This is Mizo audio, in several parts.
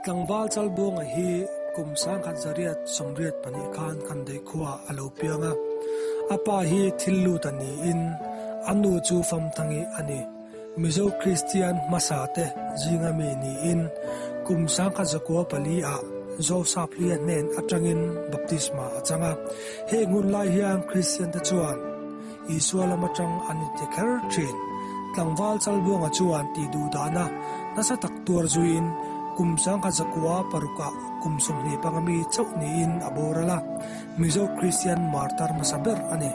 Tlangval Chalbuanga hi kum 1982 khan Khandaih khuaah a lo piang a. A pa hi thil lut a niin a nu chu Famthangi a ni. Mizo Kristian hmasa te zinga mi niin kum 1904 ah Zosaphlui-a hnen atangin baptisma a chang a. Heng hun lai hian Kristian te chuan Isua lam atang an inti kher thin. Tlangval Chalbuanga chuan tih duh dahna nasa tak tuar zuiin kum 1906 ah kum 25 mi chauh niin a boral a, Mizo Kristian martar hmasa ber a ni.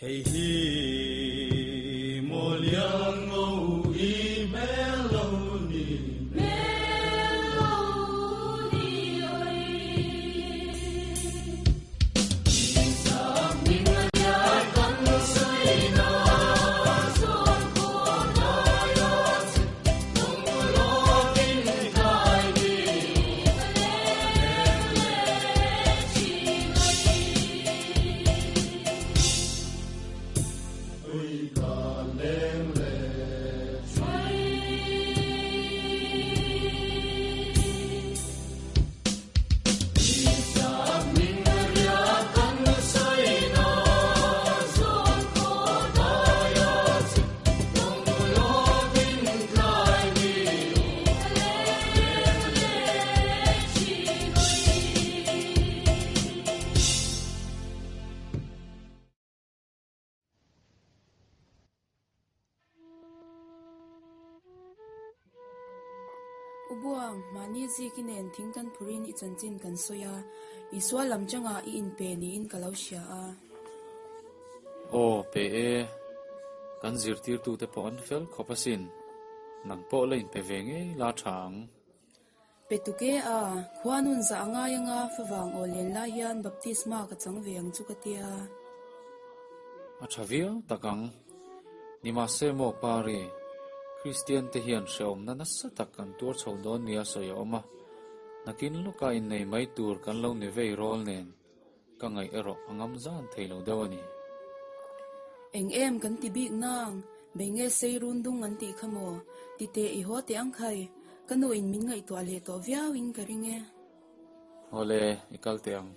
Hei hi maw lian ngo i hmel lo ni. Hmel lo ni oi. U Buang, mahni ziki nen thing kan phurin i chanchin kan sawi a, Isua lam changah i inpe niin ka lo hria a. Aw, pe e. Kan zirtirtute pawh an fel khawp asin. Nang pawh la inpe ve ngei la tha ang. Pe tuk e a, khua nun zah a ngai anga favang aw len lai hian baptisma ka chang ve ang chu ka tia. A tha viau tak ang. Nimahse maw Pari, Kristian te hian hrehawmna nasa tak an tuar chho dawn nia sawi a awm a, nakin lawka innei mai tur kan lo ni vei rawl nen ka ngaih erawh a ngam zan thei lo deuh a ni. Eng em kan ti bik nang, bei nge sei run dung an tih kha maw? Ti teh i haw teh ang khai, ka nu in min ngaihtuah leh tawh viau in ka ring e. Awle, i kal teh ang.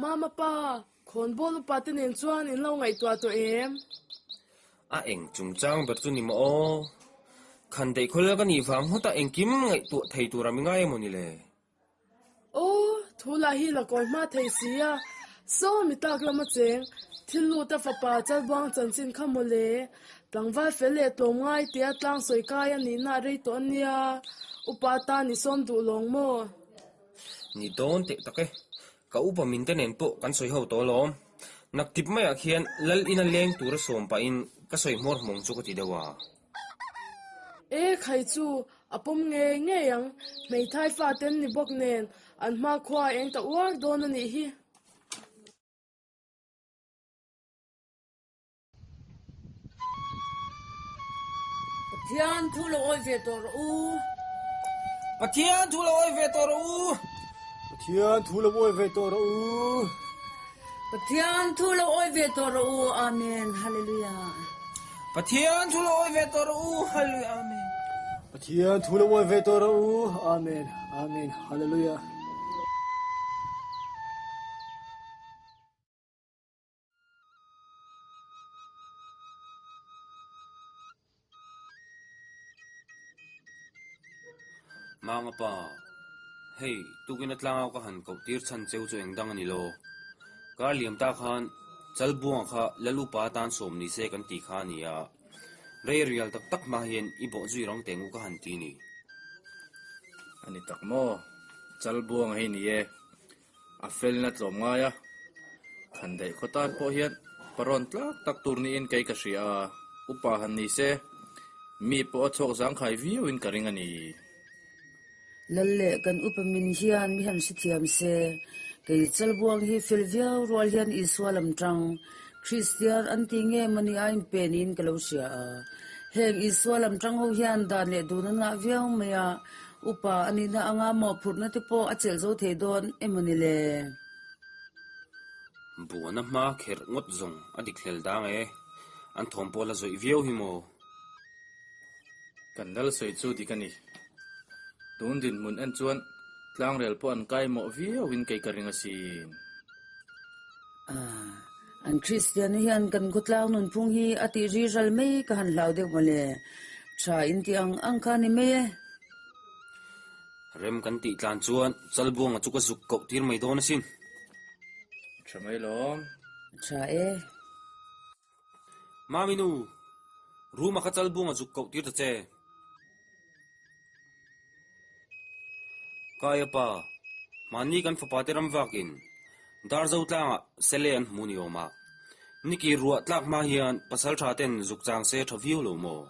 Mama pa, khawnbawl upa te nen chuan in lo ngaihtuah tawh em? A eng chungchang ber chu ni maw aw? Khan daih khawl ka nih vang ngawt a engkim ngaihtuah thei tur a mi ngai emaw ni le? Aw, thu lah hi la kawi hma thei si a, saw mi tak lama cheng, thil lut a fapa Chalbuang chanchin kha maw le, tlangval fel leh tlawm ngai tia tlang sawi kai a nihna a rei tawh a nia, upa tan i sawm duh lawng maw? Ni dawn teh tak e, ka upa min te nen pawh kan sawi ho tawh alawm. Naktip maiah khian Lal ina leng tura sawm pahin ka sawi hmawr hmawng chu ka ti deuh a. E khai chu a pawm ngei ngei ang, hmeithai fate an ni bawk nen an hmakhua a eng ta uar dawn a nih hi. Pathian thu lo awi ve tawh rawh u. Pathian thu lo awi ve tawh rawh u. Pathian thu lo awi ve tawh rawh u. Pathian thu lo awi ve tawh rawh u. Amen. Hallelujah. Pathian thu lo awi ve tawh rawh u. Hallelujah. Amen. Pathian thu lo awi ve tawh rawh u. Amen. Amen. Hallelujah. Manga pa, hei tukin a tlangau ka han koh tir chhan cheu chu eng dang a ni lo. Kar liam ta khan Chalbuanga kha Lalupa atan sawm ni se kan tih kha a ni a. Rei rial tak tak hma hian i bawh zui rang teng u ka han ti ni. A ni tak maw? Chalbuanga hi ni e. A felna tlawm ngai a. Khandaih khaw tan pawh hian parawn tlak tak tur niin kei ka hria a, upa han ni se, mi pawh a chhuak zangkhai viauin ka ring a ni. Lal leh kan upa min hian mi han hrethiam se, kei Chalbuang hi fel viau rual hian Isua lam tang, Kristian an ti nge mawni a inpe niin ka lo hria a. Heng Isua lam tang ho hian dan leh dun an ngah viau mai a, upa a nihna anga mawhphurhna te pawh a chelh zo thei dawn emawni le? Buana hma kherh ngawt zawng a dik hlel dang e, an thawm pawh la zawih viau hi maw? Kan lal sawi chu dik a ni. Tun dinhmun en chuan tlangrel pawh an kai mawh viauin kei ka ring asin. Ah, an Kristian hian kan khawtlang nunphung hi a tih ri ral mai ka han hlau deuh mawle. Tha in tih ang ang kha ni mai e. Rem kan tih tlan chuan Chalbuanga chu ka zuk koh tir mai dawn asin. Tha mai lawm. Tha e. Mami nu, room a kha Chalbuanga zuk koh tir ta che. Kaia pa, mahni kan fapa te ram vakin Darzo tlangah sele an hmu ni awm a, Niki ruah tlak hma hian pasal tha ten zuk chang se tha viau lo maw?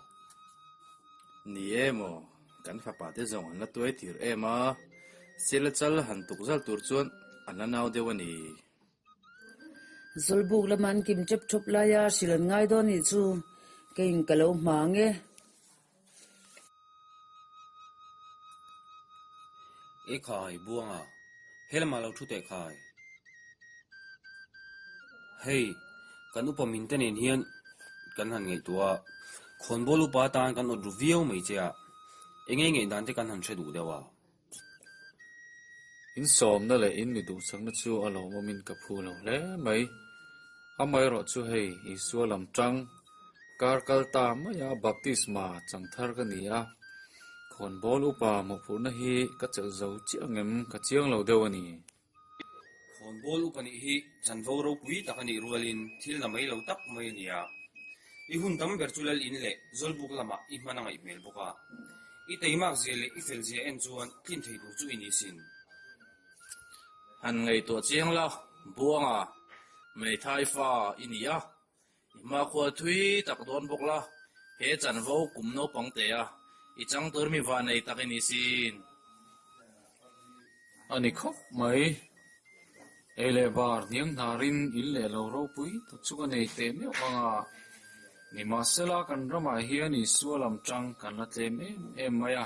Ni e maw, kan fapa te zawng an la tuai tir em a, sele chal han tuk zal tur chuan an la nau deuh a ni. Zawlbuk lama an kim tep thup laia hrilh an ngai dawn nih chu keiin ka lo hmang e. E khai, Buanga, helamah lo thu teh khai. Hei, kan upa min te nen hian kan han ngaihtuah a, khawnbawl upa atan kan awt ru viau mai che a, eng nge ngaihdan te kan han hre duh deuh a. In sawmna leh in mi duhsakna chu a lawmawmin ka phu lo hle mai. Amaherawh chu hei Isua lam tang kar kal ta maia baptisma chang thar ka ni a, khawnbawl upa mawhphurhna hi ka chelh zo chiah angem ka chiang lo deuh a ni. Khawnbawl upa nih hi chanvo ropui tak a nih rualin thil na mai lo tak mai a ni a. I hun tam ber chu lal in leh zawlbuk lamah i hman a ngaih hmel bawk a. I teimak zia leh i fel zia en chuan tlin thei tur chu i ni sin. Han ngaihtuah chiang la, Buanga, Meithai fa i ni a, I hmakhua thui tak dawn bawk la, he chanvo kum naupang te a, i chang tur mi va nei tak i ni sin. A ni khawp mai. Ei leh bar hniang hnarin in leh lo ropui tak chu ka nei teh meuh ang a. Nimahsela kan ramah hian Isua lam tang kan la tlem em em mai a,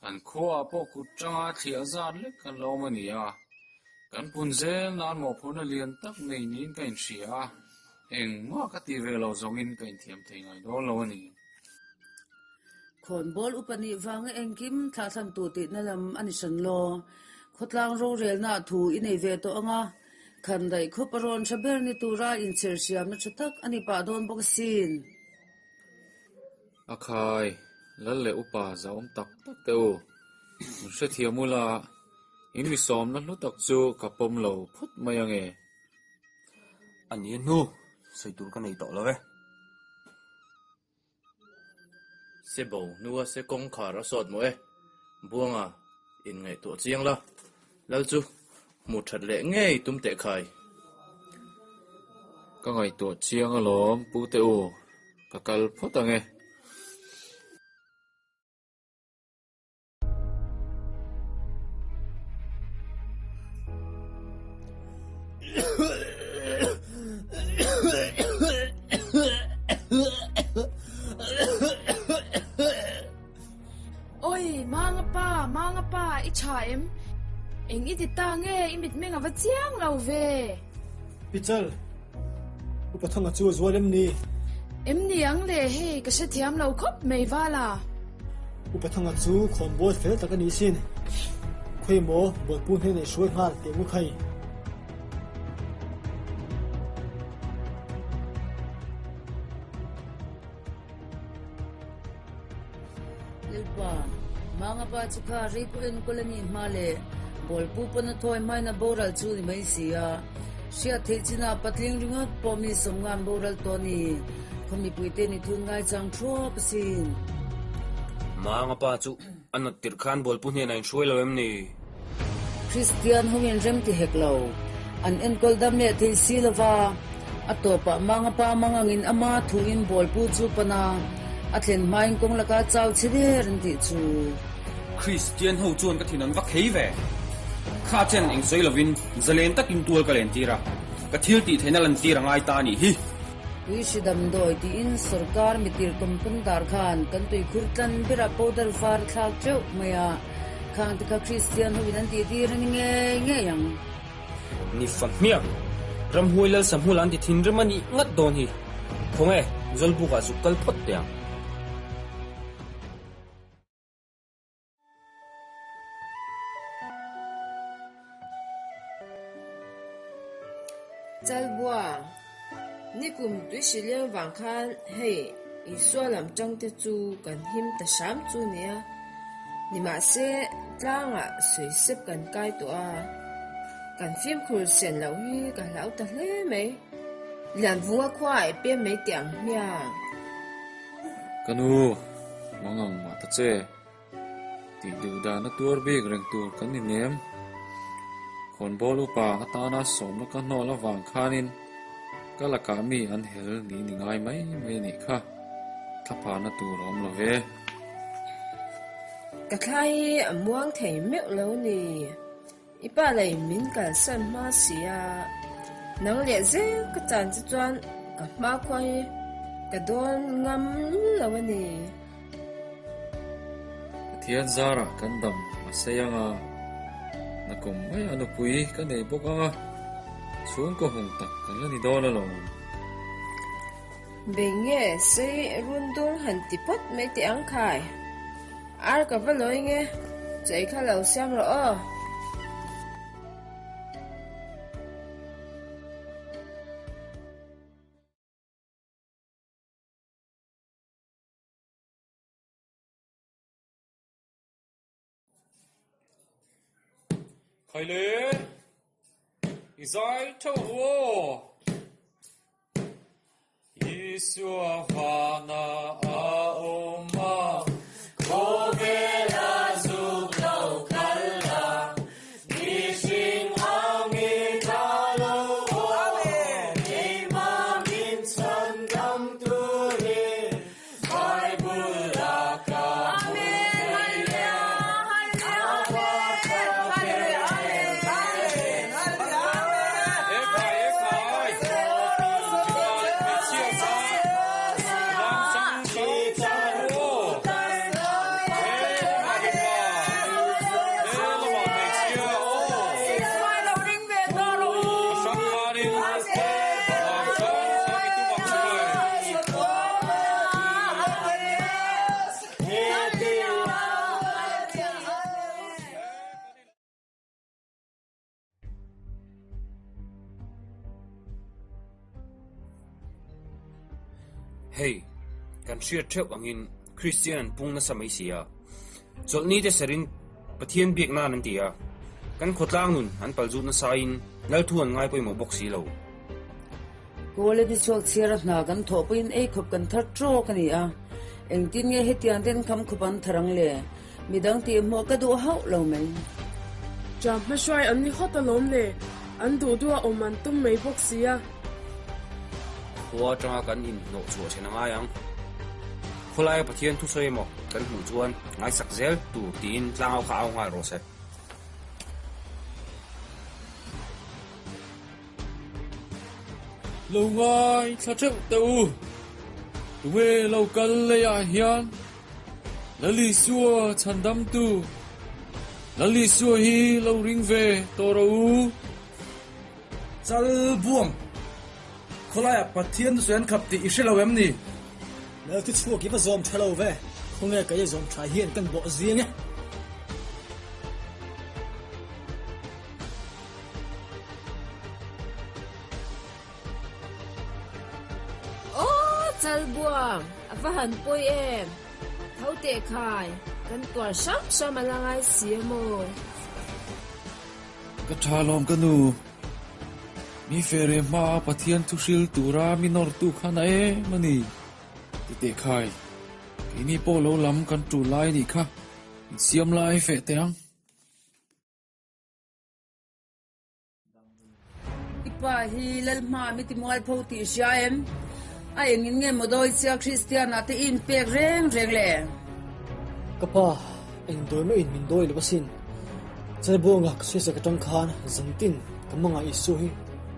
kan khuaah pawh kut tanga thliah zat lek kan la awm a ni a. Kan pun zel nan mawhphurhna lian tak nei niin ka inhria a, engmah ka ti ve lo zawngin ka inthiam thei ngai dawn lo a ni. Khawnbawl upa nih vanga engkim thlahthlam tu tihna lam a ni hran law. Khawtlang rorelnaah thu i nei ve tawh ang a, khandaih khawp a rawn hre ber ni tura inchhir hriamna tha tak a ni pah dawn bawk asin. A khai, lal leh upa zahawm tak tak teh u. Min hrethiam ula, in mi sawmna hlu tak chu ka pawm lo phawt mai ange. A ni hnu, sawi tur ka nei tawh lo e. Se bo hnua se kawngkhar a sawt maw e? Buanga inngaihtuah chiang la, Lal chu hmu that leh ngei tum teh khai. Ka ngaihtuah chiang alawm Pu teh u, ka kal phawt ang e. Oi, Manga pa, Manga pa, i tha em? Eng i ti ta nge, i mitmeng a va chiang lo ve. Pichal, Upa Thanga chu a zual em ni? Em ni ang le, hei ka hrethiam lo khawp mai Vala. Upa Thanga chu khawnbawl fel tak a ni sin. Khawi maw Bawlpu hnenah i hruai nghal teh mu khai. Lalpa. Manga pa chu kha rei pawh enkawl a nih hma leh Bawlpu pawn a thawi hmain a boral chu ni mai si a. Hriat theih chinah patling ringawt pawh mi sawmnga an boral tawh a ni. Khaw mipuite ni thun ngaichang thuap asin. Manga pa chu A nat tirh khan Bawlpu hnenah in hruai lo em ni? Kristian ho in rem ti hek lo. An enkawl dam leh thei si lo va. A tawpah Manga pa mang angin ama thuin Bawlpu chu pan a, a thlen hmain kawng laka chau chhe der an tih chu. Kristian ho chuan ka thin an va khei ve. Kha chen eng sawi lovin zalen takin tual ka len tir a, ka thil tih theihna lan tir a ngai ta a nih hi. Tuihri damdawi tiin sorkar mitir tum dar khan kan tuikhur tlan berah powder var a thlak teuh mai a, khang te kha Kristian hoin an tih tir a ni ngei ngei ang. Ni fa hmiak, ramhuai lal sahmul an ti thinrim a nih ngat dawn hi. Khawnge, Zawlbukah zuk kal phawt teh ang. Chalbuang, Nikum tuihri leng vang khan hei Isua lam tangte chu kan him ta hram chu nia. Nimahse, tlangah sawisep kan kai tawh a, kan fimkhur sen loh hi ka hlau ta hle mai. Lianvunga khua ah i pem mai teh ang hmiang. Ka nu, mangang mah ta che. Tih duh dana tuar bik reng tur kan ni nem. Khawnbawl upa atana sawmna ka hnawl avang khanin ka lakah mi an hel ni ni ngai mai mai a nih kha. Thlaphahna tur a awm lo ve. Ka thlai hi a muang thei meuh lo ni. I pa lei min kalsan hma si a, nang leh zel ka chan che chuan ka hmakhua hi ka dawn ngam lo a ni. Pathian zarah kan dam a sei ang a, nakum mai a nupui ka nei bawk ang a, chhungkaw hung tak kan la ni dawn alawm. Bei nge sei rundung han ti phawt mai teh ang khai. Ar ka va lawi nge, chei kha lo siam rawh aw. Khai le, i zai theuh ru aw. Isua vana a awm a, khawvela zuk lo kal a, mihring angin a lo awm, keimah min chhan dam turin Bible a ka hmu thei e, a va tha ber em. Hei, kan hriat theuh angin Kristian an pung nasa mai si a. Chawlhni te serin Pathian biak nan an ti a, kan khawtlang nun an palzut nasain Lalthu an ngai pawimawh bawk si lo. Kawl ni chhuak chhiar a hna kan thawh pawhin ei khawp kan thar tawk a ni a, engtin nge hetiang ten kham khawp an thar ang le? Midang tih hmuh ka duh hauh lo mai. Ṭam hmahruai an ni hawt alawm le, an duh duh a awm an tum mai bawk si a. Khua aṭanga kan inhnawh chhuah chhen a ngai ang. Khawlaia Pathian thusawi emaw kan hmuh chuan ngaisak zel tur tiin tlangau kha au nghal rawh se. Lo ngai thla theuh teh u, tunge lo kal leiah hian Lalisua chhandamtu, Lalisua hi lo ring ve tawh rawh u. Chal buang, khawlaiah Pathian chu an khap tih i hre lo em ni? Lal chu chhuak i va zawm tha lo ve, khawnge ka i zawm tha hian kan bawh zing e. Aw Chalbuang, a va han pawi em? Tho teh khai. Kan tuar hram hram a la ngai si a maw? Ka tha lawm ka nu. Mi fere hmaa Pathian thu hril tura mi nawrtu kha na em a ni. Ti teh khai, keini pawh lo lam kan tul lai a nih kha, insiam lai feh teh ang. I pa hi Lalhma mi ti mualpho tih i hria em? A engin nge maw dawi chia Kristian ah te i inpek reng reng le? Ka pa, eng dawi mah in min dawi lo asin. Chalbuanga ka sawisak atang khan zantin ka mangah Isua hi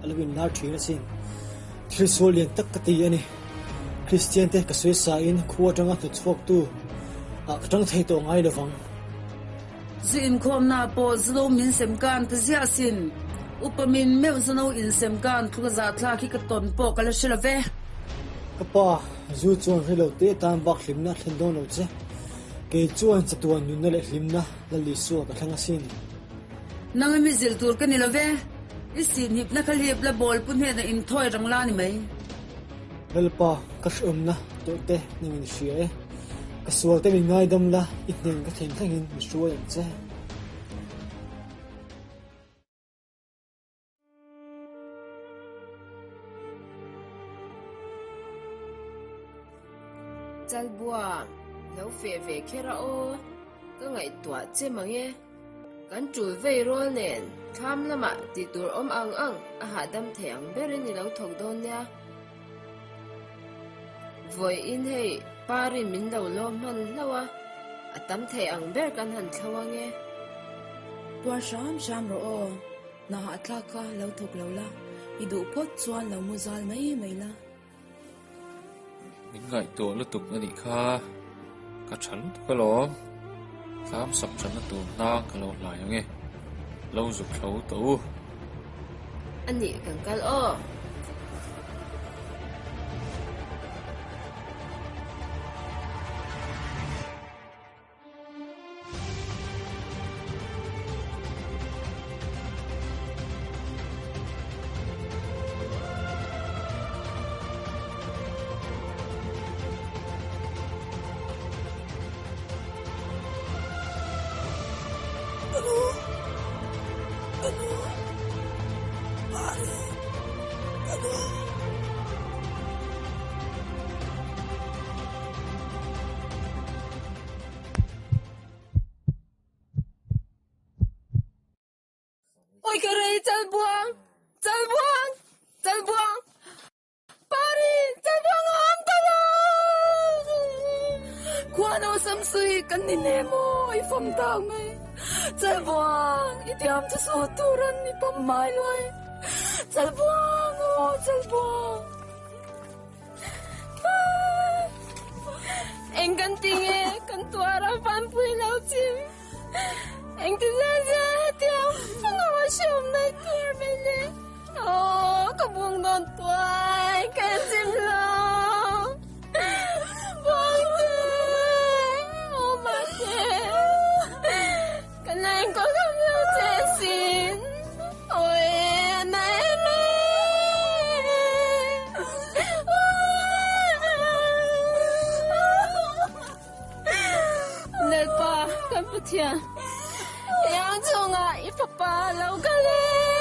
a lo inlar thin asin. Thil sual lian tak ka ti a ni. Kristian te ka sawisa in khua atanga hnawtchhuak tu ah ka tang thei tawh ngai lovang. Zu inkhawmna pawh zuno min sem kan ta ziah asin. Upa min meuh zuno insem kan tluk a zahthlak hi ka tawn pawh ka la hre lo ve. Ka pa, zu chuan hre lo te tan bak hlimna a thlen dawn lo che. Kei chuan chatuan nunna leh hlimna Lal Isua ka thleng asin. Nang i mi zilh tur ka ni lo ve. I sinhipna kha hlip la bawl pu hnenah inthawi rang la ni mai. Lalpa, ka hrehawmna tawh te ning in hria e. Ka sual te min ngaidam la, i hnen ka thlen thlengin mi hruai ang che. Chalbua, lo feh ve kher a aw, ka ngaihtuah che mang e. Kan tul vei rual nen thlam lamah tih tur awm ang ang a hahdam thei ang berin i lo thawk dawn nia. Vawiin hei Parin min lo lawm hman hlauh a, a tam thei ang ber kan han thlo ang e. Tuar hram hram rawh aw, hna hahthlak kha lo thawk lo la, i duh phawt chuan lo mu zal mai mai la. Min ngaihtuah lutuk a nih kha, ka tha lutuk alawm. Thlam sak thatna tur hnang ka lo hlai ang e, lo zuk thlo tawh u. A nih kan kal aw. Oi ka rei Chalbuang! Chalbuang! Chalbuang! Pari! Chalbuang a awm ta lo! Khuano Samsui kan ni ne maw i fam tak mai. Chalbuang! I tiam chu saw tur an ni pam mai luai. Chalbuang! Aw Chalbuang! Eng kan ti nge kan tuar a vanpui lo chim. Engti zia zia hetiang fanu a hriam mai tur mai le. Aw ka bung dawn tuai ka chim lo. Buangte aw mate ka na enkawl kham lo che sin. Awi a na em e. Lalpa kan Pathian, i ang chungah i fapa lo kal e.